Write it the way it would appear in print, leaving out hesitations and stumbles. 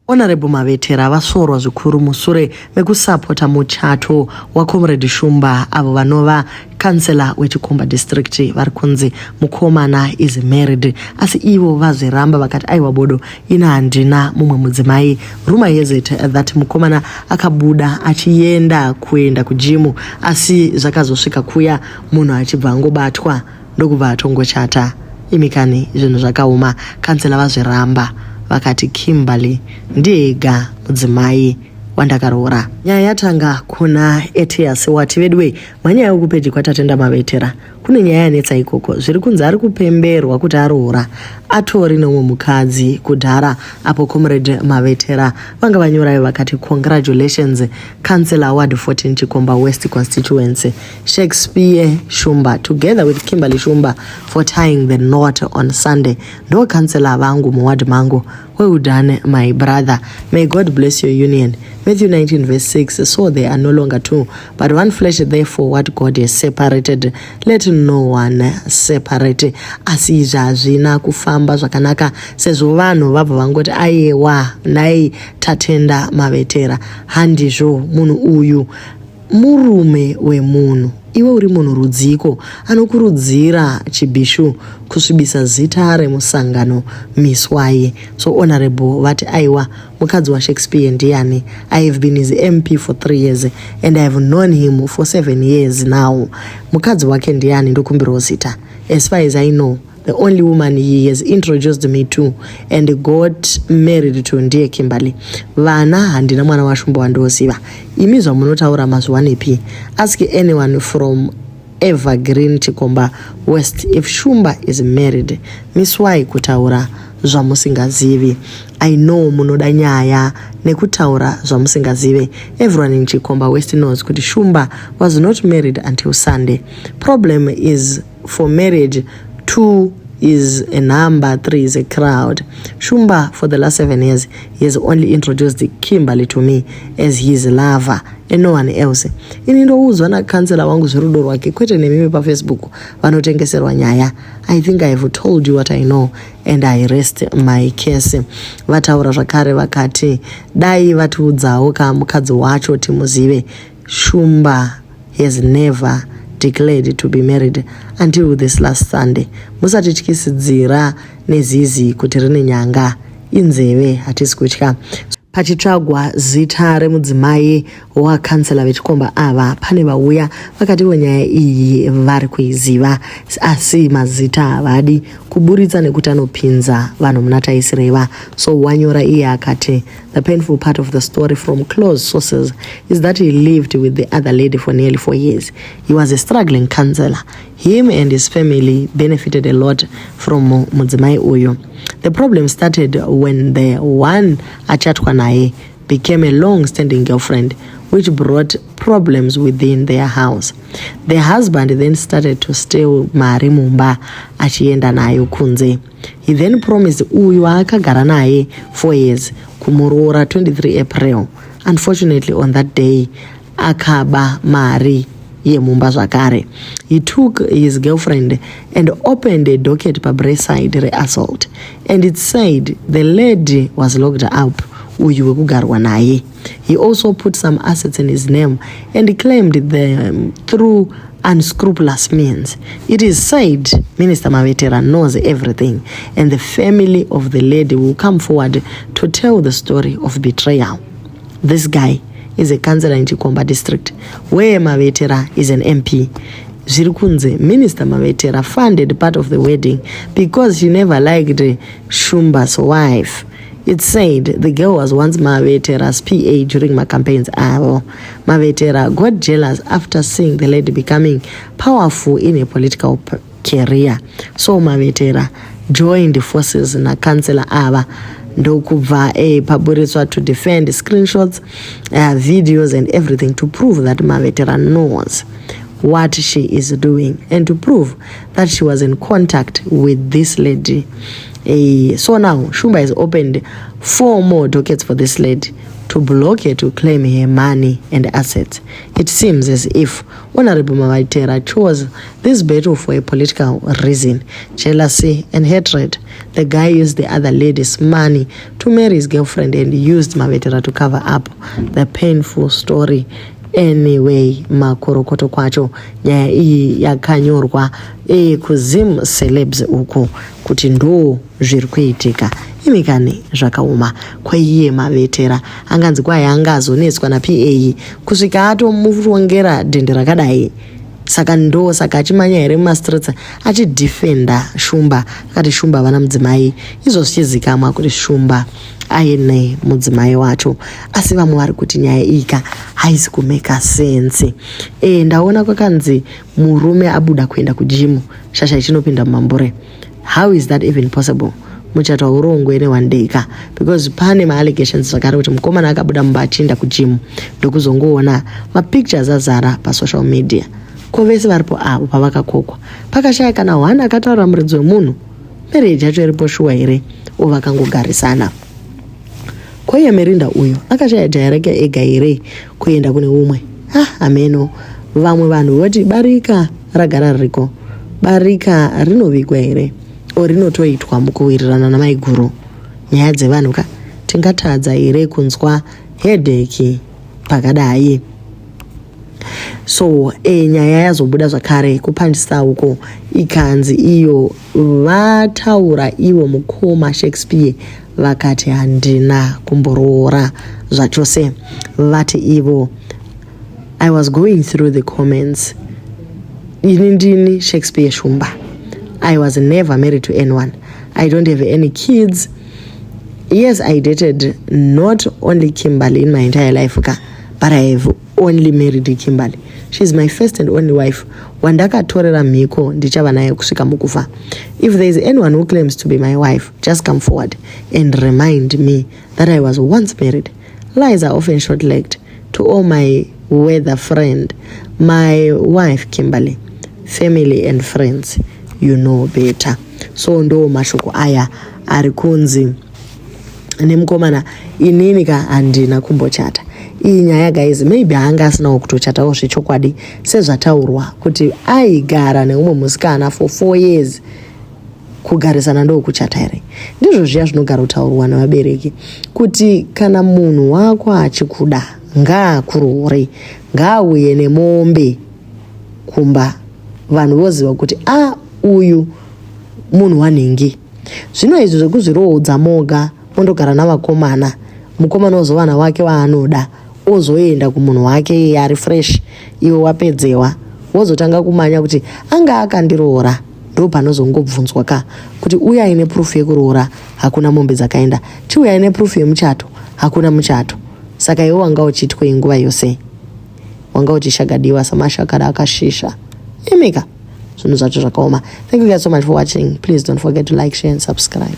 Honourable Mavetera vasvorwa zvikuru musure mekusapota muchato waComrade Shumba avo vanova kansela weChikomba District. Vari kunzi mukomana is married, asi ivo vazviramba vakati aiwa bodo, ini handina mumwe mudzimai. Rumor has it that mukomana akabuda achienda kuenda kujimu, asi zvakazosvika kuya munhu achibva angobatwa ndokubva atongochata. Imikani, zvinhu zvakaoma. Kansela vazviramba vakati Kimberly ndiye ega mudzimai wandakaroora. Nyaya yatanga kuna Etias wati veduwe manyaya yekupeji kwaTatenda Mavetera kune nyaya yanetsa ikoko. Zviri kunzi ari kupemberwa kuti aroora atori neumwe mukadzi kudhara apo Comrade Mavetera vanga vanyorayo vakati, "Congratulations, Councillor Ward 14 Chikomba West Constituency Shakespeare Shumba together with Kimberly Shumba for tying the knot on Sunday. Ndo councillor vangu muward mangu. Well done, my brother. May God bless your union. Matthew 19 verse 6, so they are no longer two but one flesh. Therefore what God has separated, let no one separate." Asi izvi hazvina kufamba zvakanaka sezvo vanhu vabva vangoti ayewa, nhai Tatenda Mavetera, handizvo, munhu uyu murume wemunhu. Iwe uri munhu rudziko anokurudzira chibhishu kusvibisa zita remusangano? Miswai. So Honorable vati aiwa, mukadzi waShakespeare ndiani? I have been his MP for 3 years and I have known him for 7 years now. Mukadzi wake ndiani? Ndokumbirawo zita. As far as I know, the only woman he has introduced me to and got married to ndiye Kimberly. Vana handina mwana waShumba wandoziva. Imi zvamunotaura mazviwanepi? Ask anyone from Evergreen Chikomba West if Shumba is married. Miswai kutaura zvamusingazivi. I know munoda nyaya nekutaura zvamusingazive. Everyone in Chikomba West knows kuti Shumba was not married until Sunday. Problem is, for marriage, two is a number, three is a crowd. Shumba, for the last 7 years, he has only introduced Kimberly to me as his lover and no one else. Ini ndoudzwa nakansela wangu zverudo rwake, kwete nemimi paFacebook vanotengeserwa nyaya. I think I have told you what I know and I rest my case. Vataura zvakare vakati dai vatiudzawo kamukadzi wacho timuzive. Shumba has never declared to be married until this last Sunday. Musatityisidzira nezizi kuti rine nyanga inzeve, hatisi kutya. Pachitsvagwa zita remudzimai wakansela veChikomba ava, pane vauya vakatiwo nyaya iyi vari kuiziva, asi mazita havadi kuburitsa nekuti anopinza vanhu muna taisireva. So wanyora iye akati, "The painful part of the story from close sources is that he lived with the other lady for nearly 4 years. He was a struggling councillor. Him and his family benefited a lot from mudzimai uyu. The problem started when the one achatwa naye became a long-standing girlfriend, which brought problems within their house. The husband then started to steal mari mumba achienda nayo kunze. He then promised uyu akagara naye 4 years kumuroora 23 April. Unfortunately, on that day akaba mari yemumba zvakare. He took his girlfriend and opened a docket paBraeside reassault, and it said the lady was locked up, uyu wekugarwa naye. He also put some assets in his name and claimed them through unscrupulous means. It is said Minister Mavetera knows everything and the family of the lady will come forward to tell the story of betrayal. This guy is a councillor in Chikomba District where Mavetera is an MP. Zviri kunzi Minister Mavetera funded part of the wedding because she never liked Shumba's wife. It said the girl was once Mavetera's PA during macampaigns avo. Mavetera got jealous after seeing the lady becoming powerful in a political career. So Mavetera joined forces nakansela ava ndokubva paburitswa to defend screenshots, videos and everything to prove that Mavetera knows what she is doing and to prove that she was in contact with this lady. So now Shumba has opened four more dockets for this lady to to block her to claim her money and assets. It seems as if Honorable Mavetera chose this battle for a political reason, jealousy and hatred. The guy used the other lady's money to marry his girlfriend and used Mavetera to cover up the painful story. Anyway, makorokoto kwacho nyaya iyi yakanyorwa e, kuZim Celebs uku kuti ndo zviri kuitika. Imikani zvakaoma kwaiye Mavetera anganzi kwai angazonetswa naPA kusvika atomurongera dhende rakadai. Saka ndo saka achimanya here mumastreets achidefenda Shumba, akati Shumba havana mudzimai, izvo zvichizikamwa kuti Shumba aine mudzimai wacho. Asi vamwe vari kuti nyaya iyi ka haisi kumeka sense. E, ndaona kwakanzi murume abuda kuenda kugym, shasha ichinopinda mumambure. How is that even possible? Muchato haurongwe neone day ka, because pane maallegations zvakare kuti mukomana akabuda mumba achienda kugym, ndokuzongoona mapictures azara pasocial media. Ko vese varipo avo pavakakokwa, pakashaya kana one akataura muridzi wemunhu? Marriage yacho iripo shuwa here, o vakangogarisana? Koiye Merinda uyu akashaya jaya rake ega here kuenda kune umwe? Ah, ameno. Vamwe vanhu voti barika ragara ririko. Barika rinovigwa here, o rinotoitwa mukuwirirana namaiguru? Nyaya dzevanhu ka, tingatadza here kunzwa headache pakadai? So e, nyaya yazobuda zvakare kupandisa uko, ikanzi iyo vataura ivo mukoma Shakespeare, vakati handina kumboroora zvachose. Vati ivo, "I was going through the comments. Ini ndini Shakespeare Shumba. I was never married to anyone. I don't have any kids. Yes, I dated not only Kimberly in my entire life ka, but I have only married Kimberly. She's my first and only wife wandakatorera mhiko ndichava naye kusvika mukufa. If there is anyone who claims to be my wife, just come forward and remind me that I was once married. Lies are often short-legged. To all my weather friend, my wife Kimberly, family and friends, you know better." So ndo mashoko aya ari kunzi nemukomana, inini ka handina kumbochata. Iyi nyaya guys, maybe haanga asinawo kutochatawo zvechokwadi, sezvataurwa kuti aigara neumwe musikana for 4 years. Kugarisana ndokuchata here? Ndizvo zviya zvinogara kutaurwa nevabereki kuti kana munhu wako achikuda, ngaakuroore, ngaauye nemombe kumba, vanhu voziva kuti a uyu munhu wanhingi. Zvino izvi zvekuzviroodza moga, mondogara navakomana, mukomana ozowana wake waanoda, ozoenda kumunhu wake iye ari fresh, iwe wapedzewa, wozotanga kumanya kuti anga akandiroora. Ndo panozongobvunzwa ka kuti uyai neproof yekuroora, hakuna mombe dzakaenda. Chiuyai neproof yemuchato, hakuna muchato. Saka iwe wanga uchiitwei nguva yose? Wanga uchishagadiwa samashakada akashisha. Imika, zvinhu zvacho zvakaoma. Thank you guys so much for watching. Please don't forget to like, share and subscribe.